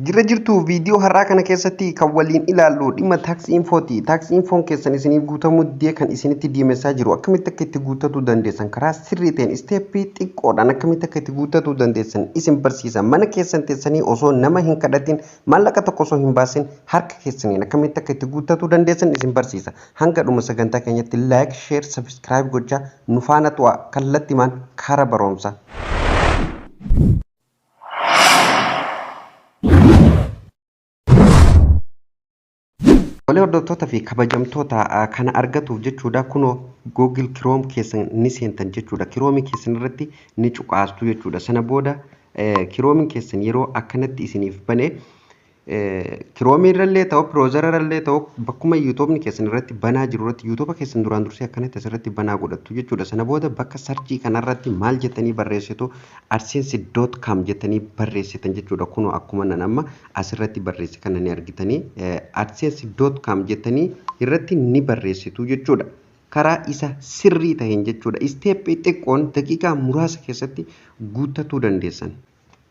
Jirra jirtu, viidiyoo har'aa kana keessatti kan waliin ilaallu dhimma tax infooti. Tax infoon keessan isiniif guutamuu didee kan isinitti diimessaa jiru, akkamitti akka itti guuttatuu dandeessan, karaa sirrii ta'een step xiqqoodhaan akkamitti akka itti guuttatuu dandeessan isin barsiisa. Mana keessan teessanii osoo nama hin kadhatin, maallaqa tokko osoo hin baasin, harka keessaniin akkamitti akka itti guuttatuu dandeessan isin barsiisa. Hanga dhuma sagantaa keenyatti like, share, subscribe gochaa nu faana tu'a. Kallattimaan karaa barumsa. Tolee, hordoftoota fi kabajamtoota, kana argatuuf jechuudha kunoo Google Chrome keessan ni seentan jechuudha. Chrome keessan irratti ni cuqaastu jechuudha. Sana booda Chrome keessan yeroo akkanatti isiniif bane, Chrome irrallee ta'u, browser irrallee ta'u, bakkuma YouTube'n keessan irratti banaa jiru irratti YouTube keessan duraan dursee akkanatti asirratti banaa godhattu jechuudha. Sana booda bakka search kanarratti maal jettanii barreessitu? AdSense.com jettanii barreessitan jechuudha. Kunoo akkuma nan amma asirratti barreesse kana ni argitanii, AdSense.com jettanii irratti ni barreessitu jechuudha. Karaa isa sirrii ta'een jechuudha. Step xiqqoon daqiiqaa muraasa keessatti guuttatuu dandeessan.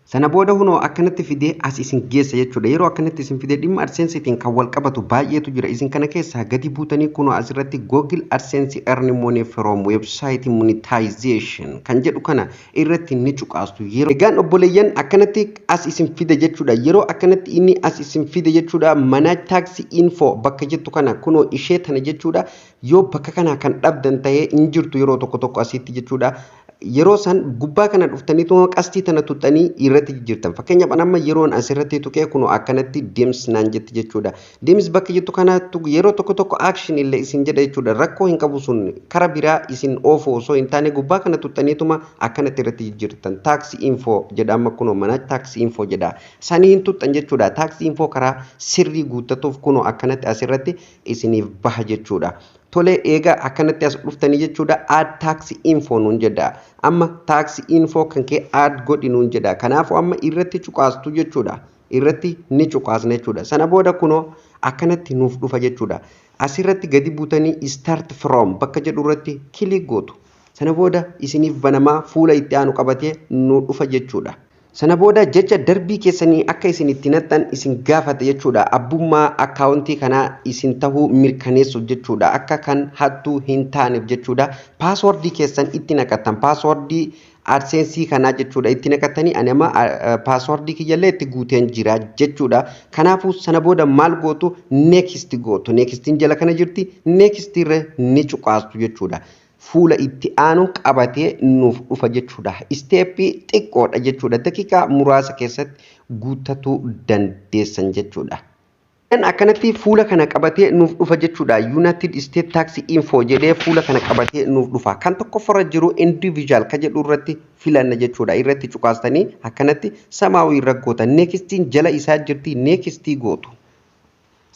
Sana booda hunoo akkanatti fidee as isin geessa jechuudha. Yeroo akkanatti isin fidee, dhimma AdSenseetiin kan wal qabatu baay'eetu jira. Isin kana keessaa gadi buutanii kunoo asirratti "Google AdSense Earn Money from Website Monetization" kan jedhu kana irratti ni cuqaastu. Yeroo egaan obboleeyyan akkanatti as isin fide jechuudha. Yeroo akkanatti inni as isin fide jechuudha, "Manage Tax Info" bakka jettu kana, kunoo ishee tana jechuudha. Yoo bakka kana kan dhabdan ta'ee, hin jirtu yeroo tokko tokko asitti jechuudha. Yeroo san gubbaa kana dhuftaniitu qastii tana tuxxanii irratti jijjiirtan. Fakkeenyaaf, amma yeroon asirratti tuqee kunoo akkanatti deems naan jetti jechuudha. Deems bakka jettu kanatti yeroo tokko tokko action illee isin jedha jechuudha. Rakkoo hin qabu, sun kara biraa isin oofu osoo hin taane, gubbaa kana tuxxaniituma akkanatti irratti jijjiirtan. "Tax info" jedha amma, kunoo "Manage tax info" jedha. Sanii hin tuxxan jechuudha. Tax info karaa sirrii guuttatuuf kunoo akkanatti asirratti isiniif baha jechuudha. Tole, eega akkanatti as dhuftanii jechuudha, "Add tax info" nuun jedha. Amma tax info kan kee add godhi nuun jedha. Kanaafuu amma irratti cuqaastu jechuudha. Irratti ni cuqaasna jechuudha. Sana booda kunoo akkanatti nuuf dhufa jechuudha. Asirratti gadi buutanii "Start from" bakka jedhu irratti click gootu. Sana booda isiniif banamaa fuula itti aanu qabatee nu dhufa jechuudha. Sana booda jecha darbii keessanii akka isin itti naxxan isin gaafata jechuudha. Abbummaa akkaawuntii kanaa isin tahuu mirkaneessuuf jechuudha. Akka kan hattuu hin taaneef jechuudha. Password keessan itti naqattan. Password AdSense kanaa jechuudha. Itti naqattanii, ani amma password kiyyallee itti guuteen jira jechuudha. Kanaafuu sana booda maal gootu? Next gootu. Nextiin jala kana jirti. Next irra ni cuqaastu jechuudha. Fuula itti aanu qabatee nuuf dhufa jechuudha. Step xiqqoodha jechuudha. Daqiiqaa muraasa keessatti guuttatuu dandeessan jechuudha. Akkanatti fuula kana qabatee nuuf dhufa jechuudha. "United States Tax Info" jedhee fuula kana qabatee nuuf dhufa. Kan tokkoffarra jiru "Individual" ka jedhu irratti filanna jechuudha. Irratti cuqaastanii akkanatti samaawii irra goota. Nextiin jala isaa jirti, next gootu.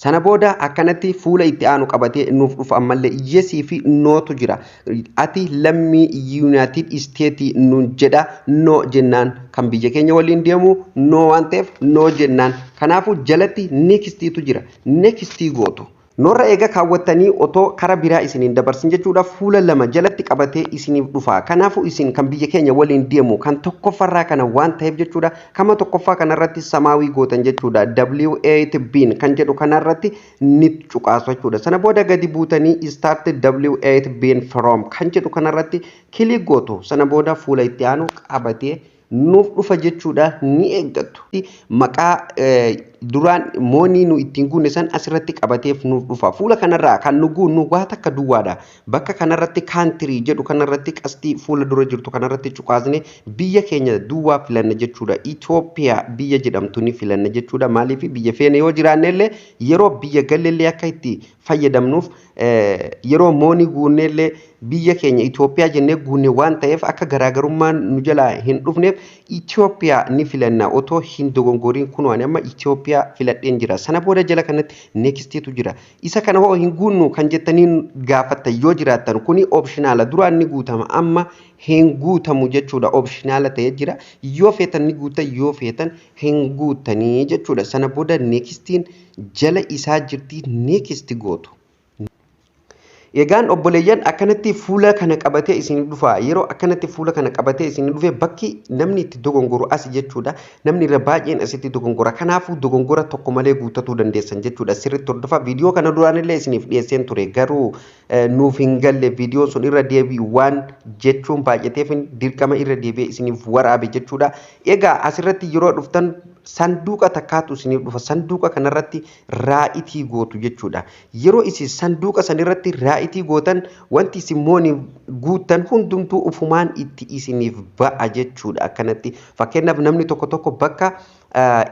Sana booda akkanatti fuula itti aanu qabatee nuuf dhufa. Ammallee yes fi notu jira. Ati lammii United States nuun jedha, no jennaan. Kan biyya keenya waliin deemu no waan ta'eef no jennaan. Kanaafuu jalatti nextiitu jira. Next gootu. Norra eega kaawwattanii, otoo kara biraa isiniin dabarsin jechuudha, fuula lama jalatti qabatee isiniif dhufa. Kanaafuu isin kan biyya keenya waliin deemu kan tokkoffarraa kana waan ta'eef jechuudha, kama tokkoffaa kanarratti samaawii gootan jechuudha. "W8 BEN" kan jedhu kanarratti ni cuqaasu jechuudha. Sana booda gadi buutanii "Start W8 BEN Form" kan jedhu kanarratti click gootu. Sana booda fuula itti aanu qabatee nuuf dhufa jechuudha, ni eeggattu. Maqaa duraan moonii nu ittiin guunne san asirratti qabateef nuuf dhufa. Fuula kanarraa kan nu guunnu waa takka duwwaadha. Bakka kanarratti "Country" jedhu kanarratti, qastii fuula dura jirtu kanarratti cuqaasne biyya keenya duwwaa filanna jechuudha. Itoophiyaa biyya jedhamtu ni filanna jechuudha. Maaliif? Biyya feene yoo jiraanne illee, yeroo biyya galleellee akka itti fayyadamnuuf, yeroo moonii guunnellee biyya keenya Itoophiyaa jennee guunne waan ta'eef, akka garaagarummaan nu jalaa hin dhufneef Itoophiyaa ni filanna otoo hin dogongoriin. Kunoo ani amma Itoophiyaa filadheen jira. Sana booda jala kanatti nextiitu jira. Isa kana hoo hin guunnu kan jettanii gaafattan yoo jiraattan, kuni optional, duraan ni guutama, amma hin guutamu jechuudha. Optional ta'ee jira. Yoo feetan ni guutan, yoo feetan hin guutanii jechuudha. Sana booda nextiin jala isaa jirti, next gootu. Egaan obboleeyyan, akkanatti fuula kana qabatee isin dhufa. Yeroo akkanatti fuula kana qabatee isin dhufe, bakki namni itti dogongoru as jechuudha. Namni irra baay'een asitti dogongora. Kanaafuu dogongora tokko malee guuttatuu dandeessan jechuudha. Sirriitti hordofaa. Viidiyoo kana duraanillee isiniif dhiyeesseen ture. Garuu nuuf hin galle, viidiyoon sun irra deebi'u waan jechuun baay'ateef dirqama irra deebi'ee isiniif waraabe jechuudha. Egaa asirratti yeroo dhuftan sanduuqa takkaatu isiniif dhufa. Sanduuqa kanarratti right gootu jechuudha. Yeroo isin sanduuqa sanirratti right gootan, wanti isin mooniif guuttan hundumtuu ufumaan itti isiniif ba'a jechuudha akkanatti. Fakkeenyaaf, namni tokko tokko bakka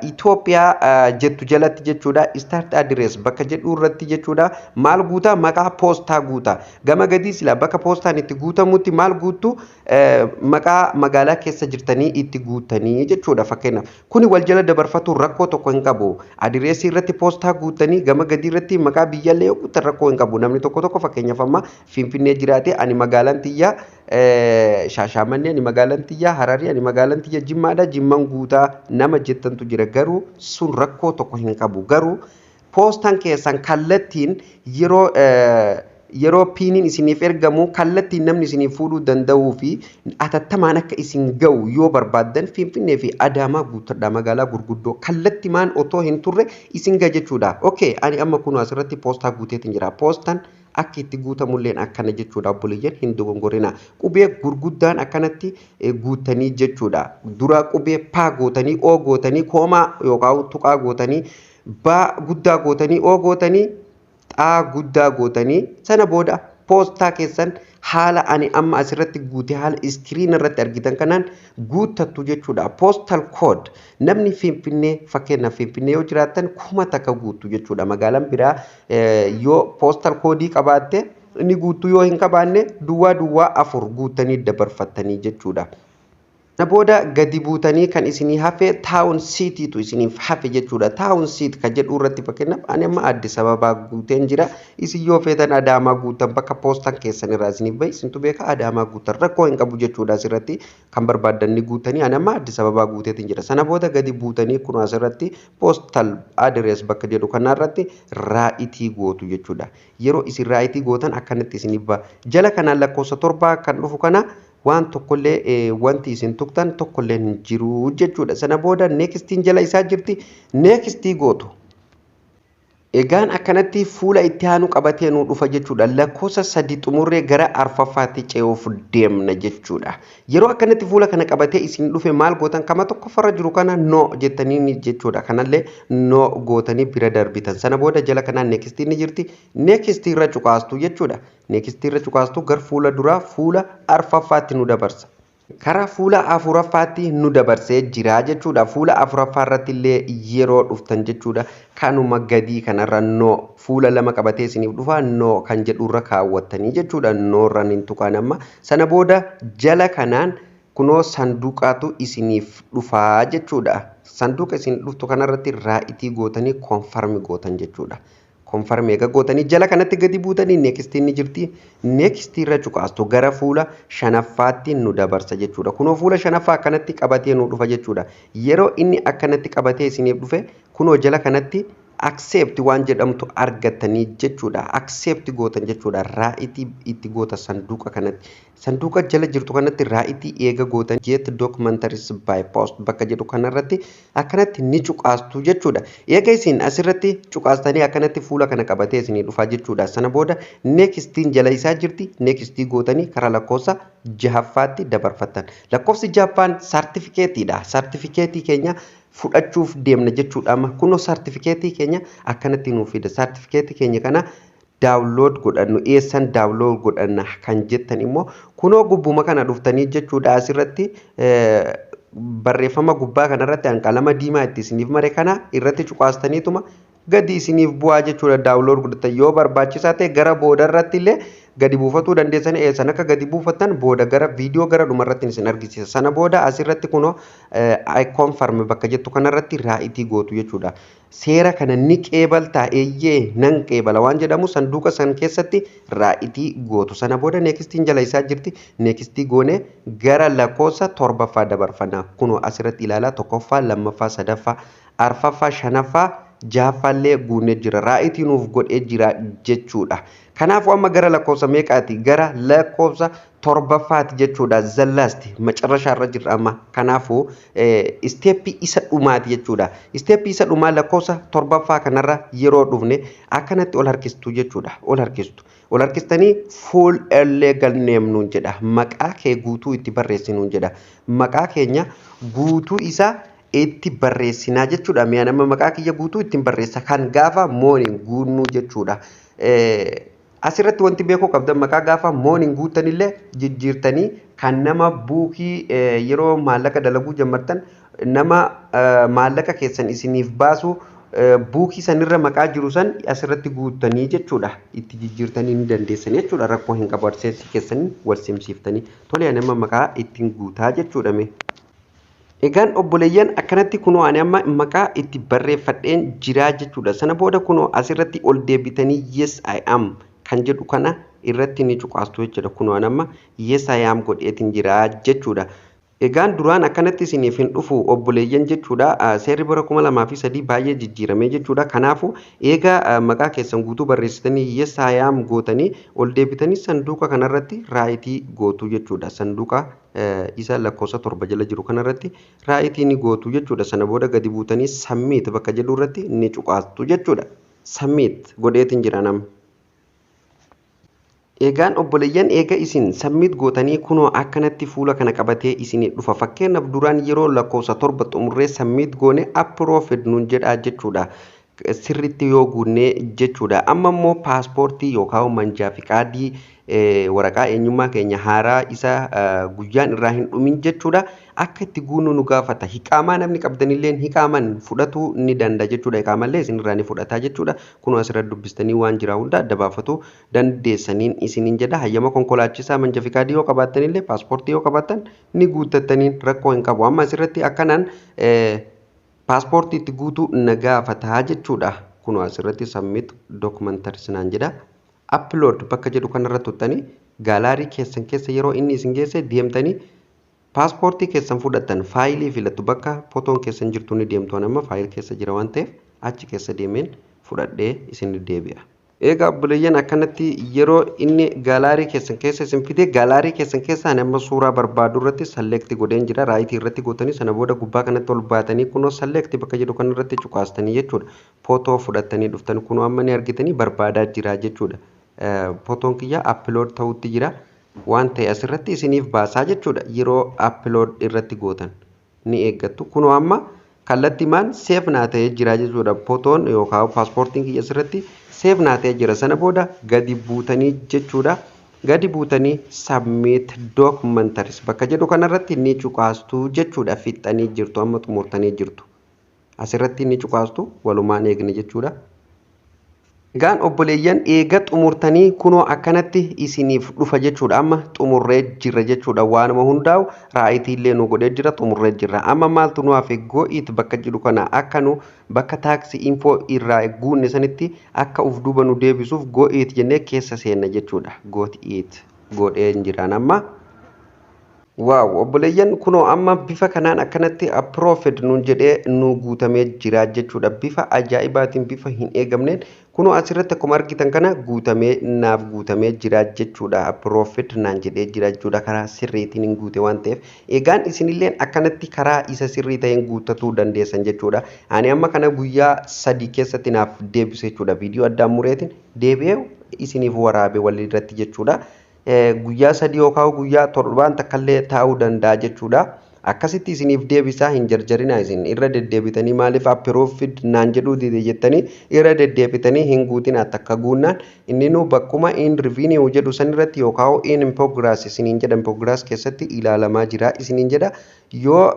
Itoophiyaa jettu jalatti jechuudha, start address bakka jedhu irratti jechuudha, maal guutaa? Maqaa poostaa guutaa. Gama gadii sila bakka poostaan itti guutamutti maal guuttu? Maqaa magaalaa keessa jirtanii itti guutanii jechuudha. Fakkeenyaaf, kuni wal jala dabarfatu rakkoo tokko hin qabu. Adireesii irratti poostaa guutanii gama gadii irratti maqaa biyyaallee yoo guuttan rakkoo hin qabu. Namni tokko tokko, fakkeenyaaf, amma Finfinnee jiraate, ani magaalaan tiyyaa Shaashamannee, ani magaalaan tiyyaa Hararii, ani magaalaan tiyya Jimmaadha, Jimman guutaa nama jettantu jira. Garuu sun rakkoo tokko hin qabu. Garuu poostaan keessan kallattiin yeroo PINiin isiniif ergamu kallattiin namni isiniif fuudhuu danda'uu fi atattamaan akka isin ga'u yoo barbaaddan, Finfinnee fi Adaamaa guuttadha. Magaalaa gurguddoo kallattimaan otoo hin turre isin ga'a jechuudha. Okay, ani amma kun asirratti poostaa guuteetiin jira. Poostaan akka itti guutamulleen akkana jechuudha, obboleeyyan, hin dogongorina. Qubee gurguddaan akkanatti guutanii jechuudha. Dura qubee paa gootanii, oo gootanii, koomaa yookaan tuqaa gootanii, baa guddaa gootanii, oo gootanii, xaa guddaa gootanii, sana booda poostaa keessan haala ani amma asirratti guute, haala screen irratti argitan kanaan guuttattu jechuudha. Postal code namni Finfinnee, fakkeenyaaf, Finfinnee yoo jiraattan 1000 guuttu jechuudha. Magaalaan biraa yoo postal codeii qabaatte inni guuttuu, yoo hin qabaanne 004 guuttanii dabarfattanii jechuudha. Kana booda gadi buutanii kan isinii hafe town citytu isiniif hafe jechuudha. Town city kan jedhu irratti, fakkeenyaaf, ani amma Addis Ababaa guuteen jira. Isin yoo feetan Adaamaa guutan. Bakka poostaan keessan irraa isiniif bahe isintu beeka. Adaamaa guutan rakkoo hin qabu jechuudha. Asirratti kan barbaaddan ni guutanii. Ani amma Addis Ababaa guuteetiin jira. Sana booda gadi buutanii kun asirratti postal address bakka jedhu kanarratti right gootu jechuudha. Yeroo isin right gootan akkanatti isiniif baha. Jala kanaan lakkoofsa 7 kan dhufu kana waan tokkollee wanti isin tuqtan tokkollee hin jiru jechuudha. Sana booda nextiin jala isaa jirti, next gootu. Egaan akkanatti fuula itti aanu qabatee nu dhufa jechuudha. Lakkoofsa 3 xumurree gara arfaffaatti ce'uuf deemna jechuudha. Yeroo akkanatti fuula kana qabatee isin dhufe maal gootan? Kama tokkoffarra jiru kana no jettanii jechuudha. Kanallee no gootanii bira darbitan. Sana booda jala kanaan nextiin ni jirti. Next irra cuqaastu jechuudha. Next irra cuqaastu, gar fuula duraa fuula arfaffaatti nu dabarsa. Karaa fuula afuraffaatti nu dabarsee jira jechuudha. Fuula afuraffaa irratti illee yeroo dhuftan jechuudha. Kanuma gadii kanarra no, fuula lama qabatee isiniif dhufa, no kan jedhurra kaawwattanii jechuudha. No irra hin tuqaan amma. Sana booda jala kanaan kunoo sanduuqaatu isiniif dhufaa jechuudha. Sanduuqa isin dhuftu kanarratti right gootanii confirm gootan jechuudha. Confirm eega gootanii jala kanatti gadi buutanii nextiin ni jirti. Next irra cuqaastu, gara fuula shanaffaatti nu dabarsa jechuudha. Kunoo fuula shanaffaa akkanatti qabatee nu dhufa jechuudha. Yeroo inni akkanatti qabatee isiniif dhufe, kunoo jala kanatti accept waan jedhamtu argattanii jechuudha. Accept gootan jechuudha. Right itti goota sanduuqa kanatti. Sanduuqa jala jirtu kanatti right eega gootan, get documents by post bakka jedhu kanarratti akkanatti ni cuqaastu jechuudha. Eega isin asirratti cuqaastanii akkanatti fuula kana qabatee isinii dhufaa jechuudha. Sana booda nextiin jala isaa jirti. Next gootanii karaa lakkoofsa jahaffaatti dabarfattan. Lakkoofsi jahaffaan saartifikeetiidha. Saartifikeetii keenya fudhachuuf deemna jechuudha. Amma kunoo saartifikeetii keenya akkanatti nuuf fida. Saartifikeetii keenya kana download godhannu, eessan download godhanna kan jettan immoo, kunoo gubbuma kana dhuftanii jechuudha. Asirratti barreeffama gubbaa kanarratti qalama diimaa itti isiniif mare kana irratti cuqaastaniituma gadi isiniif bu'aa jechuudha. Download godhatan yoo barbaachisaa ta'e gara boodarratti illee gadi buufatuu dandeessan. Eessan akka gadi buufatan booda gara viidiyoo gara dhumarratti isin argisiisa. Sana booda asirratti kunoo "I confirm" bakka jettu kanarratti right gootu jechuudha. Seera kana ni qeebaltaa? Eeyyee, nan qeebala waan jedhamu sanduuqa san keessatti right gootu. Sana booda nextiin jala isaa jirti. Next goone gara lakkoofsa torbaffaa dabarfanna. Kunoo asirratti ilaalaa: tokkoffaa, lammaffaa, sadaffaa, arfaffaa, shanaffaa. Jahaffaallee guunnee jira. Right nuuf godhee jira jechuudha. Kanaafuu amma gara lakkoofsa meeqaati? Gara lakkoofsa torbaffaati jechuudha. The last macarrashaa irra jirra amma. Kanaafuu step isa dhumaati jechuudha. Step isa dhumaa lakkoofsa torbaffaa kanarra yeroo dhufne akkanatti ol harkistu jechuudha. Ol harkistu. Ol harkistanii "full legal name" nuun jedha. Maqaa kee guutuu itti barreessi nuun jedha. Maqaa keenya guutuu isaa itti barreessinaa jechuudha. Mi'a nama maqaa kiyya guutuu ittiin barreessa kan gaafa morning guunnuu jechuudha. Asirratti wanti beekuu qabdan, maqaa gaafa morning guuttanillee jijjiirtanii kan nama buukii yeroo maallaqa dalaguu jammartan nama maallaqa keessan isiniif baasu buukii sanirra maqaa jiru san asirratti guuttanii jechuudha. Itti jijjiirtanii ni dandeessanii jechuudha. Rakkoo hin qabu, AdSense keessanii wal simsiiftanii. Tole, ani amma maqaa ittiin guutaa jechuudha mee. Egaan obboleeyyan, akkanatti kunoo ani amma maqaa itti barreeffadheen jiraa jechuudha. Sana booda kunoo asirratti ol deebitanii "yes, I am" kan jedhu kana irratti ni cuqaastu jechuudha. Kunoo ani amma "yes, I am" godheetiin jiraa jechuudha. Egaan duraan akkanatti isiniif hin dhufu, obboleeyyan, jechuudha. Seerri bara 2003 baay'ee jijjiirame jechuudha. Kanaafuu eegaa maqaa keessan guutuu barreessitanii "yes, I am" gootanii ol deebitanii sanduuqa kanarratti right gootu jechuudha. Sanduuqa isa lakkoofsa 7 jala jiru kanarratti right ni gootu jechuudha. Sana booda gadi buutanii "submit" bakka jedhu irratti ni cuqaastu jechuudha. Submit godheetiin jira nama. Egaan obboleeyyan, eega isin submit gootanii kunoo akkanatti fuula kana qabatee isinii dhufa. Fakkeenyaaf duraan yeroo lakkoofsa 7 xumurree submit goone "approved" nuun jedhaa jechuudha. Sirriitti yoo guunnee jechuudha. Amma immoo paaspoortii yookaan manjaa fiqaadii, waraqaa eenyummaa keenya haaraa isa guyyaan irraa hin dhumin jechuudha. Akka itti guunnu nu gaafata. Hiqaamaa namni qabdanillee hiqaaman fudhatuu ni danda'a jechuudha. Hiqaamallee isinirraa ni fudhataa jechuudha. Kunoo asirratti dubbistanii waan jira hunda adda baafatu dandeessaniin isiniin jedha. Hayyama konkolaachisaa, manja fiqaadii yoo qabaattanillee, paaspoortii yoo qabaattan ni guuttattaniin, rakkoo hin qabu. Amma asirratti akkanaan paaspoortii itti guutuu na gaafataa jechuudha. Kunoo asirratti "submit documents" naan jedha. "Upload" bakka jedhu kanarra tuttanii gallery keessan keessa yeroo inni isin geesse deemtanii paaspoortii keessan fudhattan, faayilii filattu, bakka fotoon keessan jirtu ni deemtu. Amma file keessa jira waan ta'eef achi keessa deemeen fudhadhee isin deebi'a. Egaa obboleeyyan, akkanatti yeroo inni gallery keessan keessa isin fide, gallery keessan keessa ani amma suuraa barbaadu irratti select godheen jira. Right irratti gootanii sana booda gubbaa kanatti ol baatanii kunoo "select" bakka jedhu kanarratti cuqaastanii jechuudha. Footoo fudhattanii dhuftan, kunoo amma ni argitanii, barbaadaa jira jechuudha. Footoon kiyya upload ta'utti jira waan ta'e asirratti isiniif baasaa jechuudha. Yeroo upload irratti gootan ni eeggattu. Kunoo amma kallattiimaan save naa ta'ee jira jechuudha. Footoon yookaan paaspoortiin kiyya asirratti save naa ta'ee jira. Sana booda gadi buutanii jechuudha. Gadi buutanii "submit documents" bakka jedhu kanarratti ni cuqaastuu jechuudha. Fixxanii jirtu, amma xumurtanii jirtu. Asirratti ni cuqaastu, walumaan eegne jechuudha. Egaan obboleeyyan, eega xumurtanii kunoo akkanatti isiniif dhufa jechuudha. Amma xumurree jirra jechuudha. Waanuma hundaa'u right illee nu godhee jira, xumurree jirra. Amma maaltu nu hafe? "Got it" bakka jedhu kana akka nu bakka tax info irraa guunne sanitti akka uf duuba nu deebisuuf "got it" jennee keessa seenna jechuudha. Got it godhee jiraan amma. Wow, obboleeyyan, kunoo amma bifa kanaan akkanatti "approved" nuun jedhee nu guutamee jira jechuudha. Bifa ajaa'ibaatiin, bifa hin eegamneen kunoo asirratti akkuma argitan kana guutamee naaf guutamee jira jechuudha. "Approved" naan jedhee jira jechuudha. Karaa sirriitiin hin guute waan ta'eef. Egaan isinilleen akkanatti karaa isa sirrii ta'een guuttatuu dandeessan jechuudha. Ani amma kana guyyaa 3 keessatti naaf deebise jechuudha. Viidiyoo addaan mureetiin deebi'ee isiniif waraabe walirratti jechuudha. Guyyaa 3 yookaan guyyaa torbaan takkallee taa'uu danda'a jechuudha. Akkasitti isiniif deebisaa, hin jarjarinaa. Isin irra deddeebitanii maaliif "approved" naan jedhuu dide jettanii irra deddeebitanii hin guutinaa. Takka guunnaan inni nu bakkuma "in review" jedhu san irratti yookaan "in progress" isiniin jedha, progress keessatti ilaalamaa jira isiniin jedha. Yoo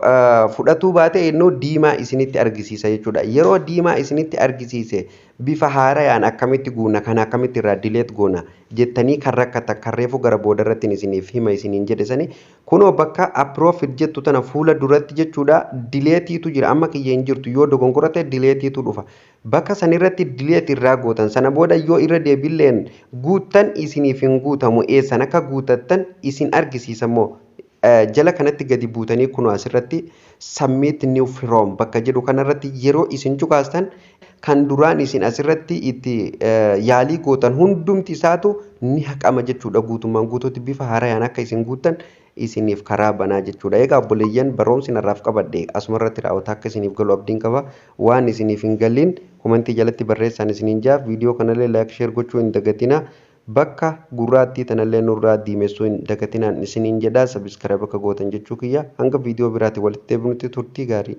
fudhatuu baate innuu diimaa isinitti argisiisa jechuudha. Yeroo diimaa isinitti argisiise bifa haarayaan akkamitti guuna, kana akkamitti irraa delete goona jettanii kan rakkatan, kan reefu gara booda irratti isiniif hima isiniin jedhe sani, kunoo bakka "approved" jettu tana fuula duratti jechuudha, deleteiitu jira. Amma kiyya hin jirtu, yoo dogongorate deleteiitu dhufa. Bakka sanirratti delete irraa gootan. Sana booda yoo irra deebilleen guuttan isiniif hin guutamu. Eessan akka guutattan isin argisiisa immoo jala kanatti gadi buutanii kunoo asirratti "submit new form" bakka jedhu kanarratti yeroo isin cuqaastan Kan duraan isin asirratti itti yaalii gootan hundumti isaatu ni haqama jechuudha. Guutummaan guutuutti bifa haarayaan akka isin guuttan isiniif karaa banaa jechuudha. Egaa obboleeyyan, barumsi narraaf qabadhe asuma irratti raawwata. Akka isiniif galu abdiin qaba. Waan isiniif hin galin komentii jalatti barreessaan isiniin jaa. Viidiyoo kanallee like, share gochuu hin dagatina. Bakka gurraattii tanallee nurraa diimessuu hin dagatinaan isiniin jedha. Subscribe akka gootan jechuu kiyya. Hanga viidiyoo biraatti walitti deebinutti turtii gaarii.